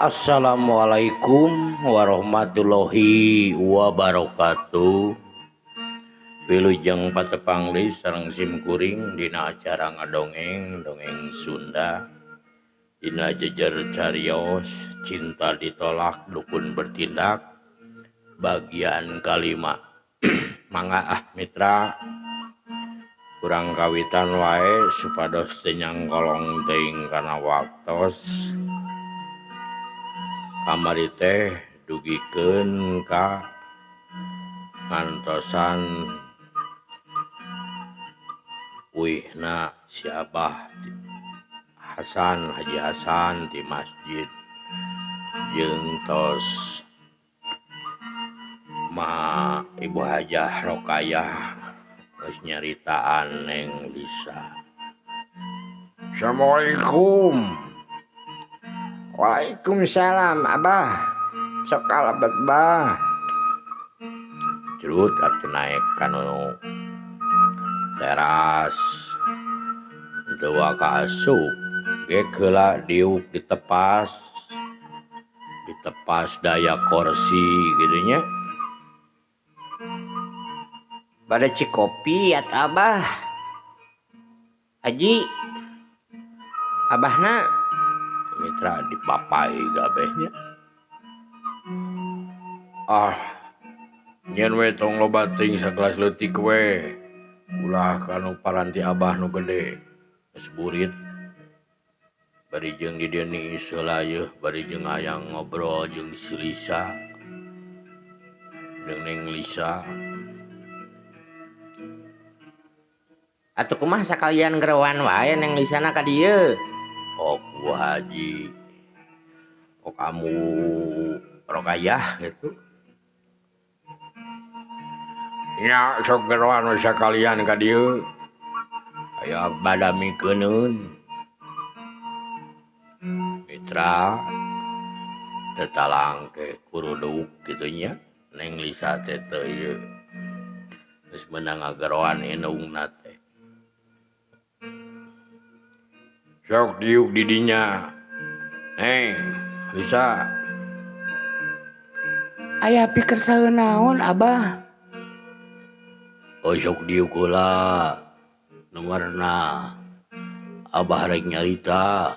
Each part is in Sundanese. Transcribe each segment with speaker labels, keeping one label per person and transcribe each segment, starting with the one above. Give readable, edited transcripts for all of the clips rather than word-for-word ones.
Speaker 1: Assalamualaikum warahmatullahi wabarakatuh. Wilujeng patepang deui sareng sim kuring dina acara ngadongeng dongeng Sunda. Dina jejer carios cinta ditolak dukun bertindak bagian kalima. Mangga ah mitra kurang kawitan wae supados teu nyangkolong teuing kana waktos. Kamari teh dugikeun ka ngantosan uihna si Abah Hasan Haji Hasan di masjid jeung tos ma Ibu Hajah Rokayah geus nyaritaan Neng Lisa. Assalamualaikum.
Speaker 2: Waalaikumsalam Abah. Sok kalebet bah.
Speaker 1: Curut atuh naek kanu teras. Teu waka asup ge heula diuk ditepas. Ditepas daya kursi kitu nya.
Speaker 2: Bade cikopi atuh Abah. Haji. Abahna
Speaker 1: mitra dipapai kabehnya. Ah, nyen we tong loba teuing sakelas leutik we. Ulah kanu paranti abah nu gede. Geus burit. Bari jeung di dieu niis heula yeuh, bari jeung hayang ngobrol jeung si Lisa. Jeung Neng Lisa.
Speaker 2: Atuh kumaha sakalian geroan wae Neng Lisana ka dieu?
Speaker 1: Oh, Bu Haji. Oh, kamu Rokayah gitu. Nya sok geroan we sakalian ka dieu. Aya badamikeun. Mitra teu talangke kuruduk kitu nya. Neng Lisa teh teu ieu. Geus meunang ngageroan indungna teh. Sok diuk di dinya. Neng Lisa.
Speaker 2: Aya pikersaeun naon Abah?
Speaker 1: Oh sok diuk heula. Nomorna Abah rek nyarita.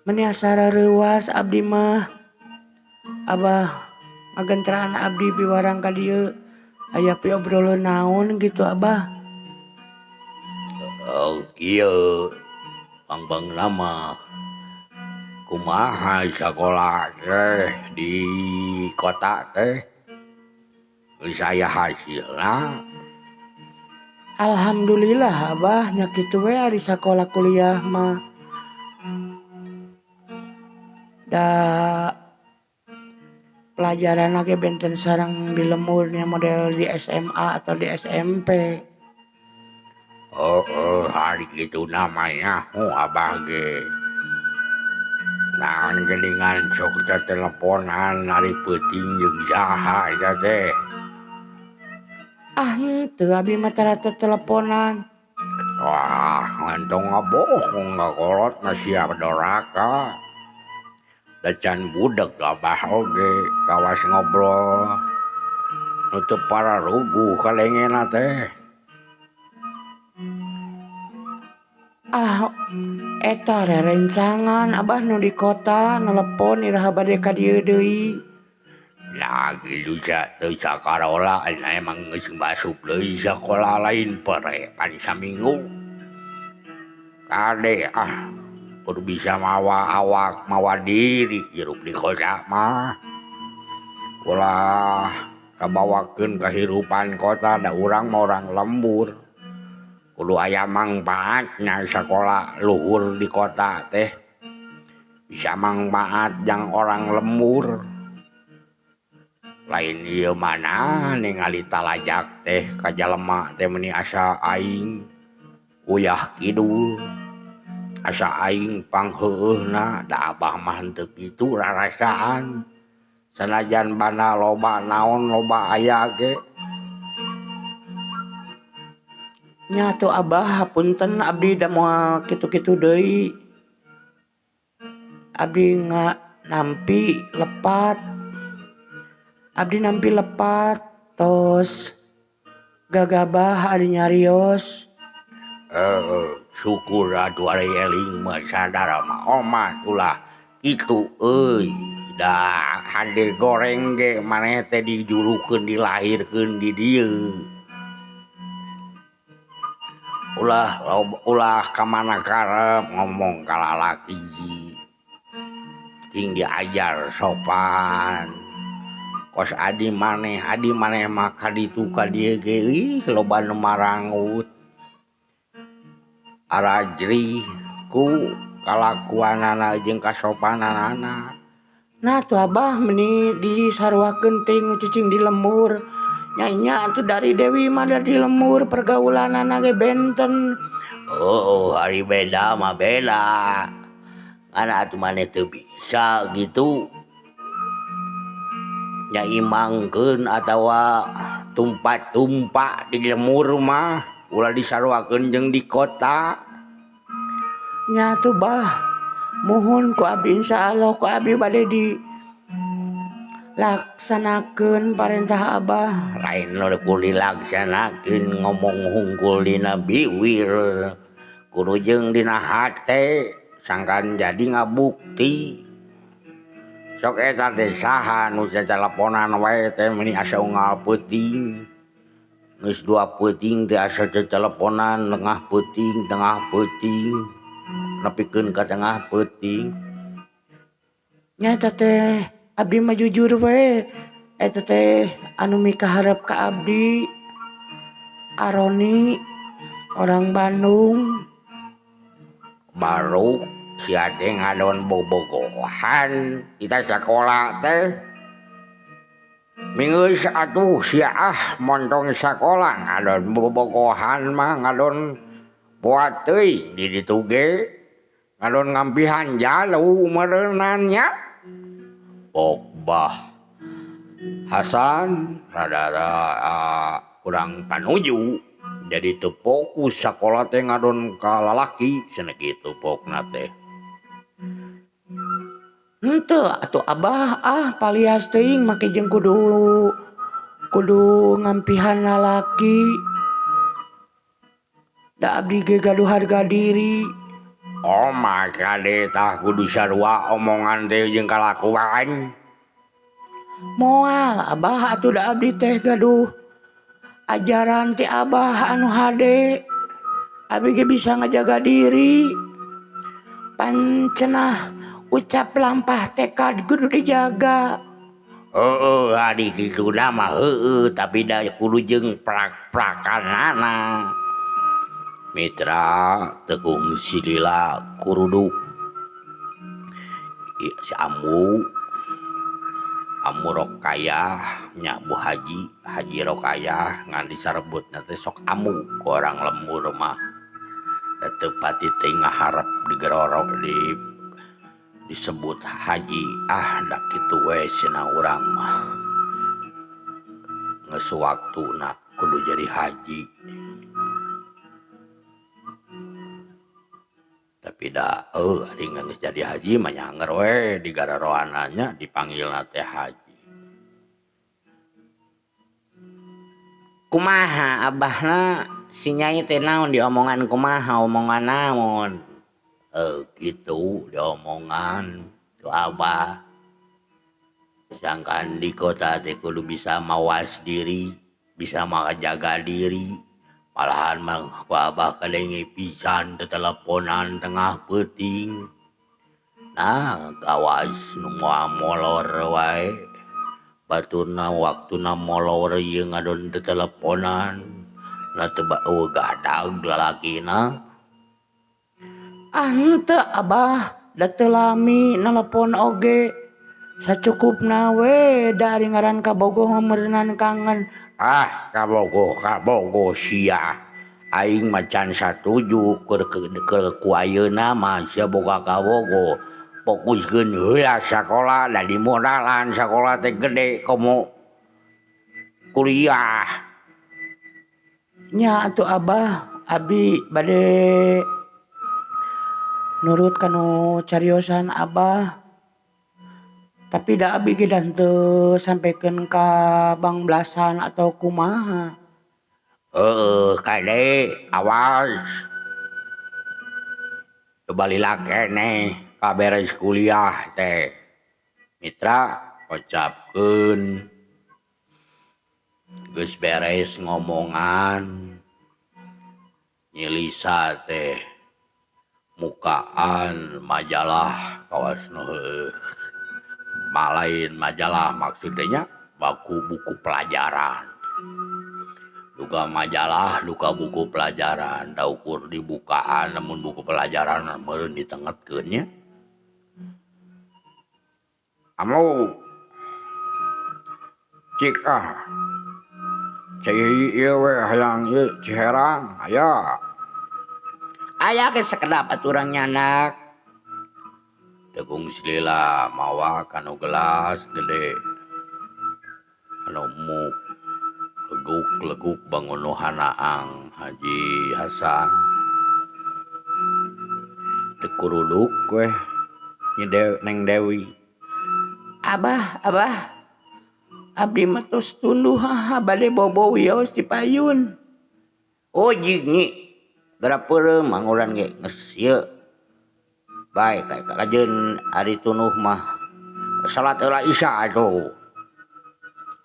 Speaker 2: Meni asa rareuwas abdi mah. Abah ngagentraan abdi piwarang ka dieu. Aya piobroleun naon gitu Abah?
Speaker 1: Oh kieu pangbang nama kumaha sakola teh di kota teh geus aya hasilna.
Speaker 2: Alhamdulillah Abah nya kitu we ari sakola kuliah mah. Da pelajaran ge benten sareng di lemurnya model di SMA atau di SMP.
Speaker 1: Oh, hari gitu namanya oh Abah ge. Naon geuningan sok teh teleponan ari peuting jeung saha eta teh.
Speaker 2: Ah henteu abi mah tara teleponan.
Speaker 1: Wah, entong ngabohong ngakolot mah sia doraka. Da can budeg Abah oge kawas ngobrol. Nu teu pararuguh kalengena teh.
Speaker 2: Ah, eta rerencangan Abah nu di kota nelepon iraha bade ka dieu deui.
Speaker 1: Nah, kitu teu sakarola emang geus masuk deui sakola lain pere pan saminggu. Kade ah kudu bisa mawa awak mawa diri hirup di kota mah. Ulah kabawakeun kahirupan kota da urang mah urang lembur. Kudu aya mangpaatna sakola luhur di kota teh. Bisa mangpaat jang orang lembur. Lain ieu mana ningali talajak teh ka jalema teh meuni asa aing uyah kidul. Asa aing pangheueuhna da Abah mah henteu kitu rarasaan. Sanajan bana loba naon loba aya ge.
Speaker 2: Nya atuh Abah hapunten abdi da moal kitu-kitu deui. Abdi nampi lepat. Abdi nampi lepat tos gagabah ari nyarios.
Speaker 1: Syukur atuh ari eling mah sadar mah omat ulah kitu euy. Da hade goreng ge maneh teh dijurukeun dilahirkeun di dieu. Ulah ulah ka mana karep ngomong ka lalaki. Cing diajar sopan. Kos adi maneh mah ka ditu ka dieu ge ih loba nu marangut. Arajrih ku kalakuanana jeung kasopananana.
Speaker 2: Nah tuh abah meni disaruakeun teh nu cicing di lembur. Nya atuh dari Dewi mah da di lembur pergaulanana ge benten.
Speaker 1: Oh, ari beda mah beda. Ngan atuh maneh teu bisa gitu. Nyaimangkeun atawa tumpa-tumpa di lembur mah ulah disaruakeun jeung di kota.
Speaker 2: Nya atuh bah. Muhun ku abdi insyaallah ku abdi bade di laksanakeun parentah abah.
Speaker 1: Lain nu kudu dilaksanakeun ngomong hungkul dina biwir kudu jeung dina hate sangkan jadi ngabukti. Sok eta teh saha nu cateleponan wae teh meuni asa unggal peuting. Geus dua peuting teh asa teteleponan tengah peuting nepikeun ka tengah peuting.
Speaker 2: Nya eta teh abdi mah jujur we eta teh anu mikaharep ka abdi Aroni orang Bandung.
Speaker 1: Baru sia teh ngadon bobogohan kita sakola teh minggeus atuh sia ah montong sakola ngadon bobogohan mah ngadon boa teuing di ditu ge ngadon ngampihan jalu meureunnan nya. Pokbah Hasan rada kurang panuju jadi teu fokus sakola teh ngadon ka lalaki cenah kitu pokna teh.
Speaker 2: Henteu atuh abah ah palias teuing make jeung kudu ngampihan lalaki. Da abdi ge gaduh harga diri.
Speaker 1: Oh maka kade tah kudu sarua omongan teh jeung kalakuan.
Speaker 2: Moal abah atuh da abdi teh gaduh ajaran ti abah anu hade. Abdi ge bisa ngajaga diri. Pancenah ucap lampah tekad kudu dijaga.
Speaker 1: Heeh adi kitu mah heueuh tapi da kudu jeung prak-prakanana. Mitra tekung silila kuruduk si Ambu Ambu Rokayah nya Bu Haji Haji Rokayah ngan disarebutna teh sok amu ku orang lembur mah teu pati teh ngaharep digerorok di disebut haji ah da kitu we cenah urang mah geus waktuna kudu jadi haji. Tapi da ari geus jadi haji mah nyanger we di gararoanana nya dipanggilna teh haji.
Speaker 2: Kumaha abahna si nyai teh naon diomongan kumaha omongan naon?
Speaker 1: Kitu diomongan ku abah. Sangkan di kota teh kudu bisa mawas diri, bisa jaga diri. Malahan mah ku abah kadenge pisan teteleponan tengah peuting. Nah, gawas nu moal molor wae. Baturna waktuna molor ieu ngadon teteleponan. Nah teu eueuh gadag lalakina.
Speaker 2: Ah henteu abah, da teu lami nelepon oge. Sacukupna we da ari ngaran kabogoh meureunnan kangen.
Speaker 1: Ah kabogoh sia. Aing mah can satuju keur ku ayeuna mah sia boga kabogoh. Fokuskeun heula sakola da dimodalan sakola teh gede komo kuliah.
Speaker 2: Nya atuh abah, abdi bade Nurut kanu cariosan Abah. Tapi da abi ge da henteu sampekeun ka Bang Blasan atau kumaha.
Speaker 1: Heueuh kade awas. Teu balila keneh kaberes kuliah teh. Mitra kocapkeun geus beres ngomongan Nyi Lisa teh mukaan majalah kawas nu heueuh. Malain majalah maksudnya baku buku pelajaran. Duka majalah duka buku pelajaran da ukur dibukaan lamun buku pelajaran meureun ditengetkeun nya. Amu cik ah cai ieu we hayang ieu Ciherang aya.
Speaker 2: Aya ge sakedap atuh urang nyandak.
Speaker 1: Tegung silila mawa kanu gelas gede anu emuk leguk-leguk bangunuhanaang Haji Hasan. Teu kuruduk weh Neng Dewi.
Speaker 2: Abah, abah. Abdi mah tos tunduh haha bade bobo wios di payun.
Speaker 1: Oh jig nyi geura peureum manguran ge geus ieu. Bae kajeun ari tunduh mah salat heula Isya atuh.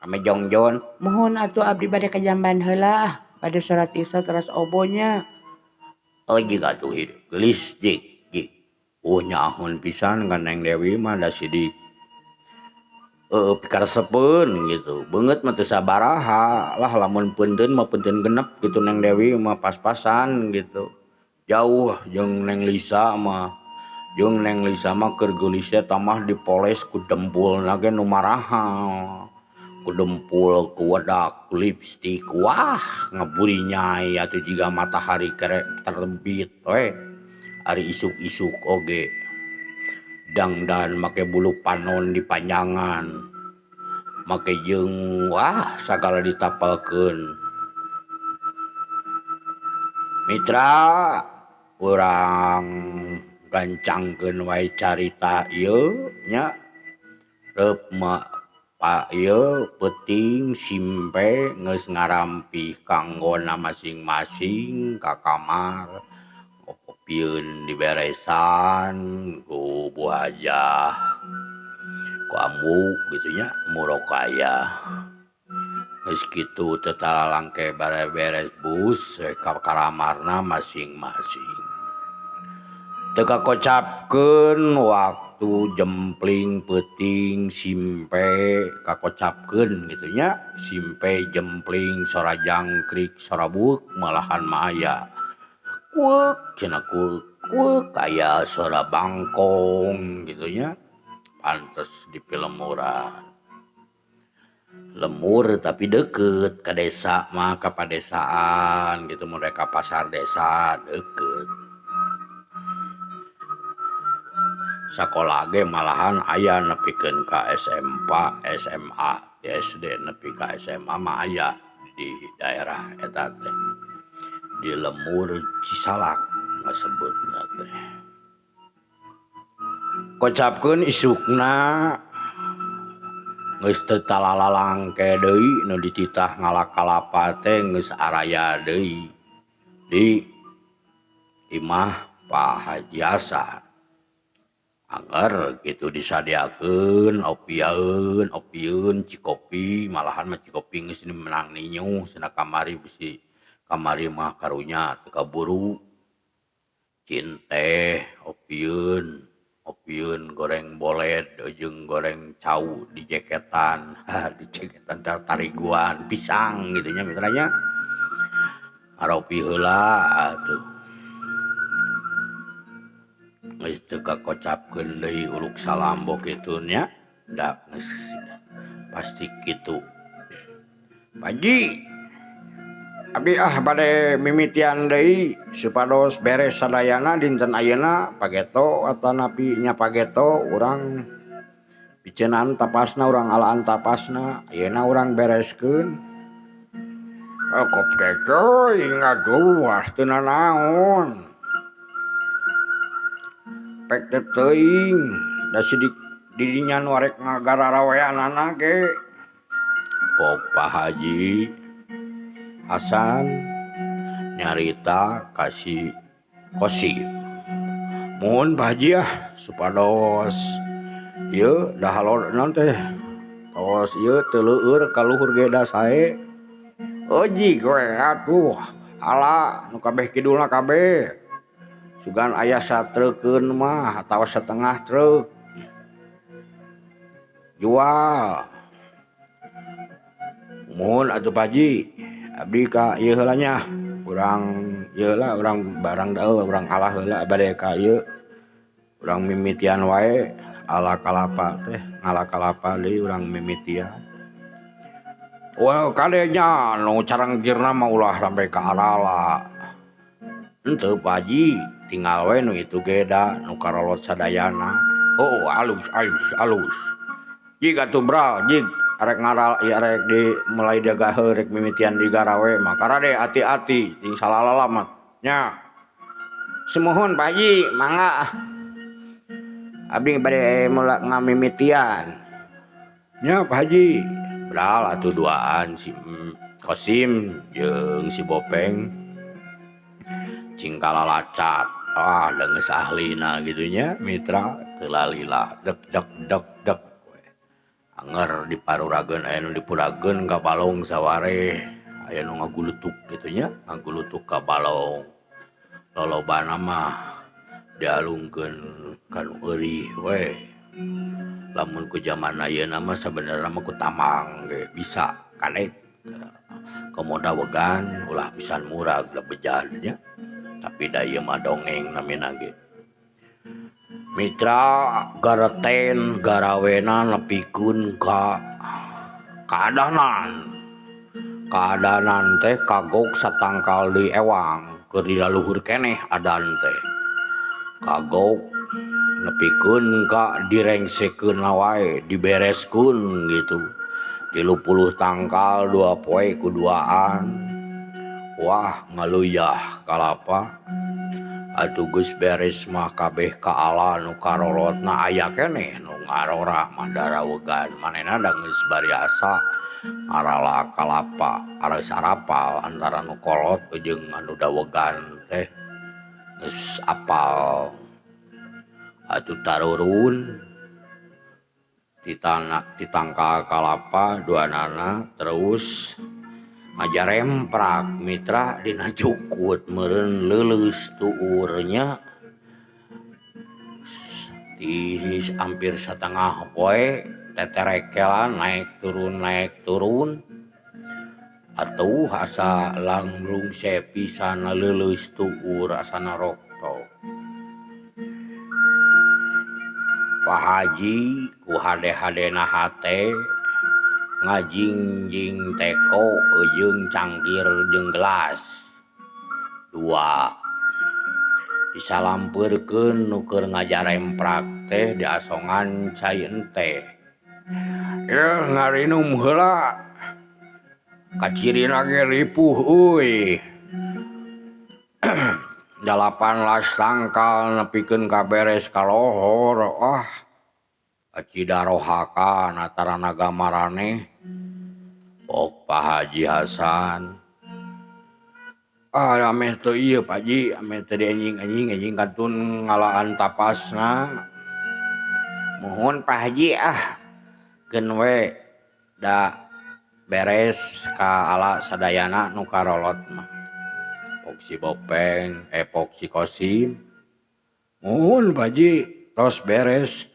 Speaker 1: Ame jongjon
Speaker 2: Muhun atuh abdi bade ka jamban heula bade salat Isya teras obonya.
Speaker 1: Oh jig atuh geulis jig jig. Oh nyaahun pisan ka Neng Dewi mah da sidik. Heueuh pikaresepeun gitu. Beungeut mah teu sabaraha lah lamun peunteun mah peunteun genep gitu Neng Dewi mah pas-pasan gitu. Jauh jeung Neng Lisa mah. Jeung Neng Lisa mah keur geulis teh tamah dipoles ku dempulna ge nu marahal. Ku dempul ku wedak ku lipstik wah ngeburinyai atuh jiga matahari kere terbit we. Ari isuk-isuk oge. Dangdan make bulu panon dipanjangan. Make jeung wah sagala ditapalkeun. Mitra urang gancangkeun wae carita ieu nya. Reup mah pa ieu peuting simpe geus ngarampih kanggona masing-masing ka kamar. Kopieun diberesan ku Bu Hajah ku ambu kitu nya murokayah. Geus kitu teu talalangke bare-beres bus ka karamarna masing-masing. Teu kakocapkeun waktu jempling peuting simpe kakocapkeun kitu nya. Simpe jempling sora jangkrik sora bueuk malahan mah aya. Kueuk cenah kueuk kueuk aya sora bangkong kitu nya. Pantes di pilemuran. Lemur tapi deukeut ka desa mah ka padesaan gitu mun rek ka pasar desa deukeut. Sakola ge malahan aya nepikeun ka SMP, SMA, SD nepi ka SMA mah aya di daerah eta teh. Di Lemur Cisalak ngasebutna teh. Kocapkeun isukna geus teu talalalangke deui nu dititah ngalak kalapa teh geus araya deui di imah Pak Haji Hasan. Angger kitu disadiakeun opiaeun opieun cikopi malahan mah cikopi geus menang ninyuh cenah kamari bisi kamari mah karunya teu kaburu. Cinteh opieun opieun goreng boled jeung goreng cau dijeketan dijeketan tariguan pisang kitu nya mitranya. Ngaropi heula atuh. Geus teu kakocapkeun deui uruk salambo kitu nya da geus pasti kitu. Paji abdi ah bade mimitian deui supados beres sadayana dinten ayeuna pageto atanapi nya pageto urang piceunaan tapasna urang alaan tapasna ayeuna urang bereskeun. Kopdek euy ngaduh teu nanaon. Pek teh teuing da sidik didinya nu arek ngagararaweanana ge. Pok Pak Haji Hasan nyarita ka si Kosim. Muhun Pak Haji ah supados ieu da halon naon teh tos ieu teu leueur ka luhur ge da sae. Euji we atuh ala nu kabeh kidulna kabeh. Sugan aya satreukeun mah atawa satengah truk. Jual. Muhun atuh Pak Haji abdi ka ieu heula nya urang ieu heula urang barang daeu urang alah heula bade ka ieu urang mimitian wae ala kalapa teh ngala kalapa deui urang mimitian. Wah kade nya nu carangkirna mah ulah sampe ka arala. Henteu Pak Haji tinggal we nu itu ge da nu karolot sadayana. Oh alus alus alus. Jig atuh bral jig arek ngaral ieu arek di mulai dagaheur rek mimitian digarawe mah karade hati-hati jeung salah lalamat nya.
Speaker 2: Sumuhun Pak Haji mangga abdi bade mula ngamimitian.
Speaker 1: Nya Pak Haji bral atuh duaan si Kosim jeung si Bopeng cing kalalacat. Ah da geus ahlina kitu nya mitra teu lalila dek dek dek dek anger diparurageun aya nu dipurageun ka balong sawareh aya nu ngagulutuk kitu nya ngagulutuk ka balong lolobana mah dialungkeun ka nu eurih we lamun ku jaman ayeuna mah sabenerna mah ku tamang ge bisa kadek komo dawegan ulah pisan murag da bejan nya tapi da ieu mah dongeng namina ge. Mitra gareten garawena nepikeun ka kaadanan. Kaadanan teh kagok satangkal deui ewang keur di laluhur keneh adan teh. Kagok nepikeun ka direngsekeun wae dibereskeun gitu. 30 tangkal 2 poe kuduaan. Wah ngaluyah kalapa. Atuh geus beres mah kabeh ka ala nu karolotna aya keneh nu ngarora mah darawegan manehna da geus bariasa ngarala kalapa ares arapal antara nu kolot jeung anu dawegan teh geus apal. Atuh tarurun ti tangkal kalapa duanana terus ngajaremprak mitra dina jukut meureun leuleus tuur nya di hampir satengah poe teterekelan naik turun atuh asa langlungse pisan leuleus tuur asana roktok. Pak Haji ku hade-hadena hate ngajingjing teko jeung cangkir jeung gelas dua disalampeurkeun nu keur ngajaremprak teh diasongan cai enteh. Yeuh ngarinum heula kacirina ge ripuh euy. 18 tangkal nepikeun ka beres ka lohor ah acidarohaka nataranaga maraneh. Pok Pak Haji Hasan ah ameh teu ieu Pak Haji ameh teu dianjing-anjing anjing kantun ngalaan tapasna.
Speaker 2: Muhun Pak Haji ah keun we da beres ka ala sadayana nu karolot mah. Pok si Bopeng pok si Kosim muhun Pak Haji tos beres.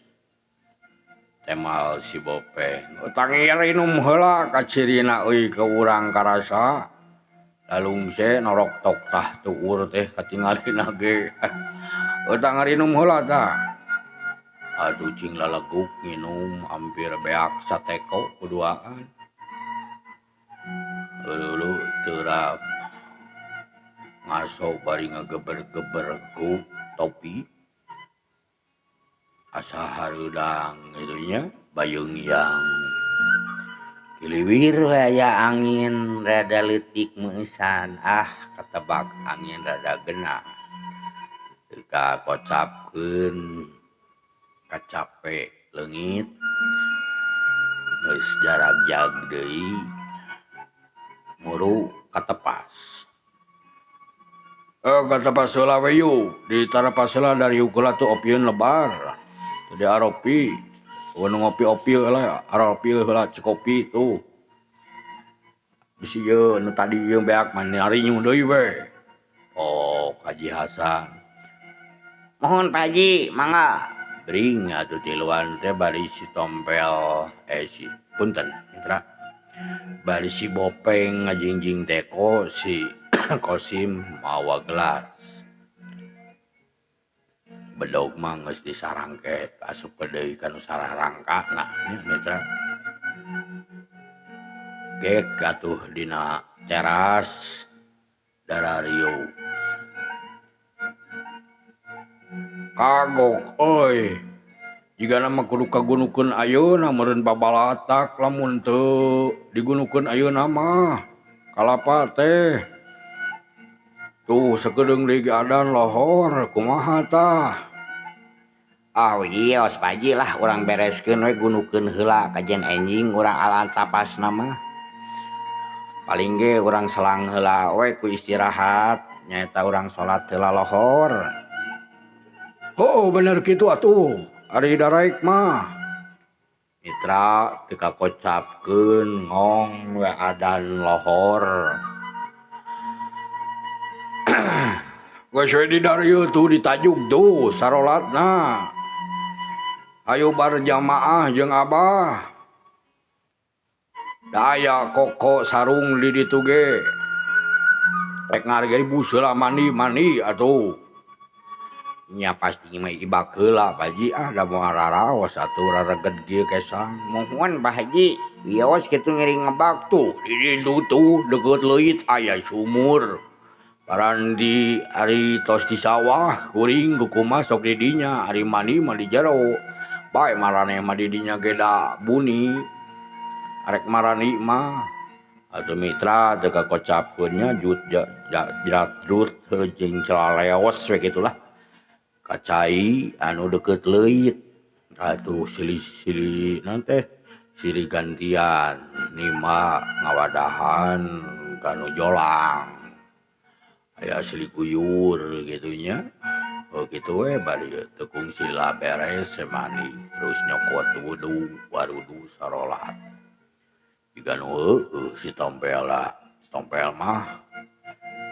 Speaker 2: Temal si Bopeng tangir inum heula kacirina euy ke urang karasa lalungse norok tok tah tuur teh katingalina ge. Tang ngarinum heula tah. Aduh cing laleguk nginum hampir beak sateko kuduaan. Lulu terap ngaso bari ngageber-geber ku topi. Asa hareudang kitu nya bayeung-yang.
Speaker 1: Kiliwir aya angin rada leutik meueusan ah katebak angin rada genah. Dikakocapkeun kacape leungit geus jaragjag deui muru katepas.
Speaker 2: Katepas heula we yu, ditarapas heula dari heula tuh opieun lebar. Teu diaropi, nu ngopi-opi heula, aropi heula cikopi tuh. Bisi ieu nu tadi ieu beak mah narinyuh deui we.
Speaker 1: Oh, Haji Hasan. Mohon Pak Haji, mangga. Bring atuh tiluan teh bari si tompel si punten mitra. Bari si Bopeng ngajingjing teko si Kosim mawa gelas. Bedog mah geus disarangket asup deui ka nu sararangkana nya mitra. Gek atuh dina teras darariu.
Speaker 2: Kagok euy. Jigana mah kudu kagunukeun ayeuna meureun babalatak lamun teu digunukeun ayeuna mah. Kalapa teh. Tuh sakedeung deui ge adan lohor kumaha tah.
Speaker 1: Ah wios Pak Haji lah urang bereskeun we gunukeun heula kajian enjing urang alan tapasna mah. Paling ge urang selang heula we ku istirahat nyaeta urang salat heula lohor.
Speaker 2: Oh bener kitu atuh ari daraek mah.
Speaker 1: Mitra teu kakocapkeun ngong we adan lohor.
Speaker 2: Geus we di darieu tuh ditajuk tuh sarolatna. Ayo bar jamaah jeung abah. Daya koko sarung di ditu ge. Rek ngarga ibu heula mandi-mandi atuh.
Speaker 1: Nya pasti mah ibak heula Pak Haji ah da moal raraos atuh rareged kieu kesang. Mohon Pak Haji, wios kitu ngiring ngebak
Speaker 2: tuh di ditu tuh deukeut leuit aya sumur. Parandi ari tos di sawah kuring kukumaha sok di dinya ari mandi mah di jero. Bae maraneh mah di dinya ge da buni. Arek marani mah
Speaker 1: atuh mitra teu kakocapkeun nya jut jat drut jeung celaleos we kitulah. Kacai anu deukeut leuit atuh silih-silih naon teh silih gantian nimba ngawadahan kanu jolang. Aya silih guyur kitu nya. Oh kitu we bari teu kungsi lah beres mandi terus nyokot wudu warudu sarolat. Jiga nu heueuh si tompel tompel mah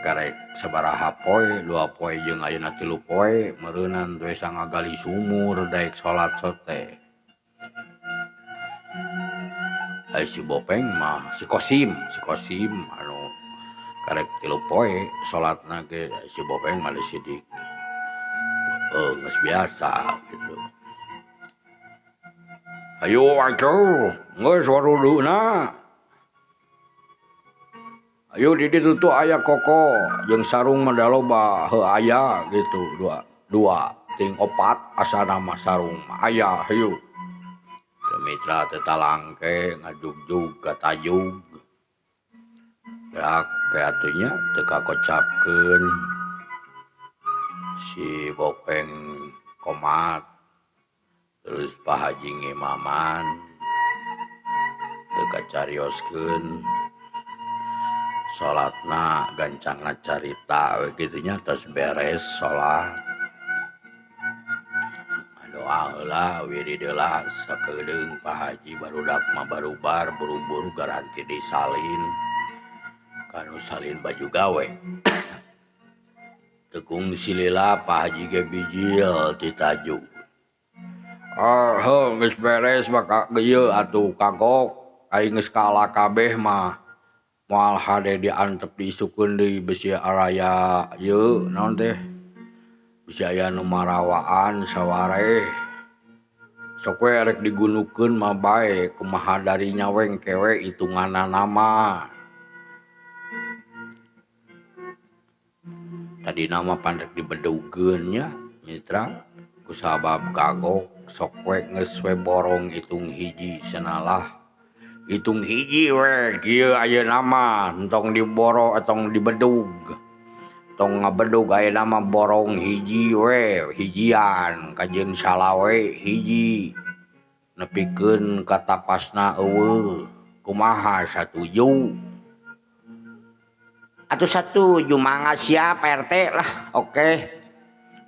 Speaker 1: karek sabaraha poe 2 poe jeung ayeuna 3 poe meureunan teh sangagali sumur daek salat teh. Ai si Bopeng mah si Kosim anu karek 3 poe salatna ge si Bopeng mah disidik. Geus biasa gitu.
Speaker 2: Ayo atuh geus waruduna. Ayo di ditu tuh aya koko jeung sarung mah da loba heuh aya gitu dua ting opat asana mah sarung aya hayu.
Speaker 1: Teu mitra teu talangke ngajugjug ka tajug. Beak ke atuh nya teu kakocapkeun si Bopeng komat terus Pak Haji ngimaman teu kacarioskeun salatna gancangna carita we kitu nya tos beres salat. Doa heula wirid heula sakedeung Pak Haji barudak mah barubar buru-buru garanti disalin kanu salin baju gawe. Teu kungsi lila Pak Haji ge bijil ti tajuk.
Speaker 2: Ah heuh geus beres mah ka ieu atuh kagok ari geus kalah kabeh mah. Moal hade diantep diisukeun deui bisi araya ieu naon teh bisi aya nu marawaan sawareh. Sok we rek digunukeun mah bae kumaha darinya we engke we hitunganana mah.
Speaker 1: Tadina mah pan rek dibedugeun nya mitra kusabab kagok sok we geus we borong hitung hiji sanalah. Hitung hiji we kieu ayeuna mah entong diboro atong dibedug. Tong ngabedug ayeuna mah borong hiji we, hijian kajeun salawe hiji. Nepikeun ka tapasna eueuh. Kumaha satuju? Atuh satuju mangga siap Pak RT lah. Oke.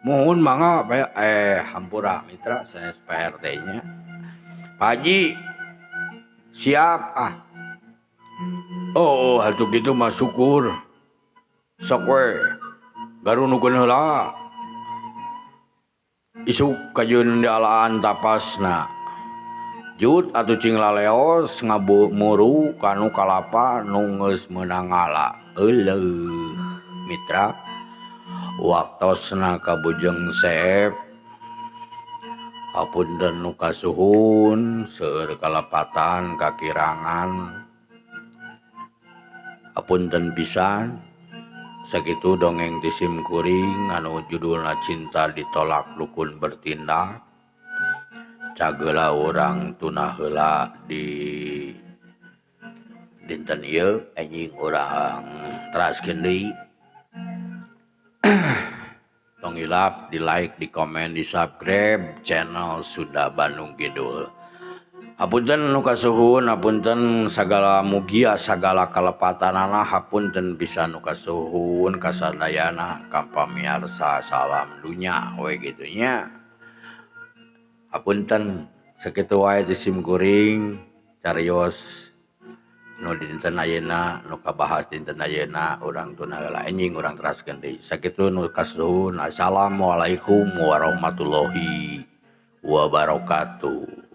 Speaker 2: Muhun mangga hampura mitra sanes Pak RT nya. Pak Haji siap ah. Oh atuh kitu mah syukur. Sok we garunukeun heula. Isuk kajeun dialaan tapasna. Jut atuh cing laleos ngabumuru kanu kalapa nu geus meunang ngala. Euleuh mitra waktosna ka Bujeng Seep. Hapunten nu kasuhun seueur kalepatan kakirangan. Hapunten pisan sakitu dongeng ti sim kuring anu judulna Cinta Ditolak Dukun Bertindak. Cageula urang tunah heula di dinten ieu anjing urang teraskeun deui. Tong hilap di like, di komen, di subscribe channel Sunda Bandung Kidul. Hapunten nu kasuhun, hapunten sagala mugia sagala kalepatanana, hapunten pisan nu kasuhun kasadayana ka pamiarsa salam dunya we kitu nya. Hapunten sakitu wae ti sim kuring carios nu dinten ayeuna nu kabahas dinten ayeuna urang tuna heula enjing urang teraskeun deui. Sakitu nu kasuhun. Assalamualaikum warahmatullahi wabarakatuh.